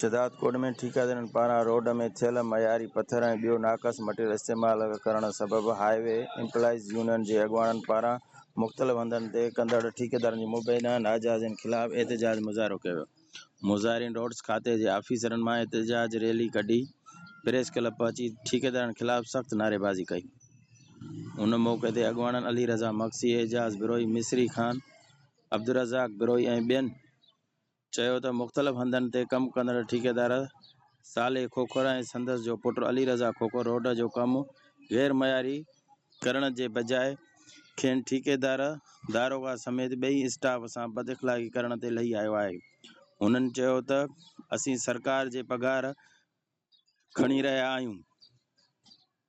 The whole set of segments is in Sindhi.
شهدادڪوٽ ۾ ٺيڪيدارن پاران روڊ ۾ ٿيل معياري پٿر ۽ ٻيو ناقص مٽيريل استعمال ڪرڻ سبب هاء وي ايمپلائيز يونين جي اڳواڻن پاران مختلف هنڌن تي ڪندڙ ٺيڪيدارن جي مبينا ناجائزين خلاف احتجاجي مظاهرو ڪيو ويو. مظاهرين روڊس کاتي جي آفيسن مان احتجاجي ريلي ڪڍي پريس ڪلب پهچي ٺيڪيدارن خلاف سخت نعريبازي ڪئي. ان موقعي تي اڳواڻن علي رضا مگسي، اعجاز بروهي، مصري خان، عبدالرزاق بروهي ۽ ٻين چيو ته مختلف هنڌن تي ڪم ڪندڙ ٺيڪيدار صالح کوکر ۽ سندس جو پٽ علي رضا کوکر روڊ جو ڪم غير معياري ڪرڻ جي بجاء کين ٺيڪيدار داروغا سميت ٻئي اسٽاف سان بداخلاقي ڪرڻ تي لهي آيو آهي هنن چيو ته اسين سرڪار جي پگهار کڻي رهيا آهيون.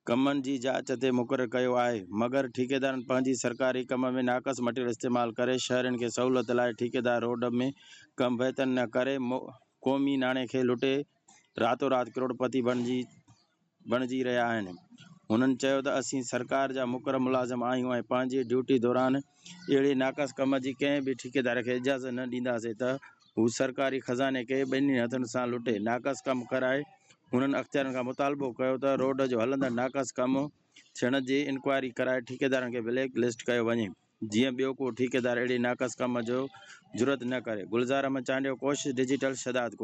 ڪمن جي جاچ تي مقرر ڪيو آهي مگر ٺيڪيدارن پنهنجي سرڪاري ڪم ۾ ناقص مٽيريل استعمال ڪري شهرين کي سهولت لاء ٺيڪيدار روڊ ۾ ڪم بهتر نه ڪري قومي ناڻي کي لٽي راتو رات ڪروڙ پتي بڻجي بڻجي رهيا آهن هنن چيو ته اسين سرڪار جا مقرر ملازم آهيون ۽ پنهنجي ڊيوٽي دوران اهڙي ناقص ڪم جي ڪنهن به ٺيڪيدار کي اجازت نه ڏينداسين ته هو سرڪاري خزاني کي ٻنهي هٿن سان لٽي ناقص ڪم ڪرائي. هنن اختيارين کان مطالبو ڪيو ته روڊ جو هلندڙ ناقص ڪم ٿيڻ جي انڪوائري ڪرائي ٺيڪيدارن کي بليڪ لسٽ ڪيو وڃي جيئن ٻيو ڪو ٺيڪيدار اهڙي ناقص ڪم جو جرئت نه ڪري. گلزار احمد چانڊيو، ڪوشش ڊجيٽل، شهدادڪوٽ.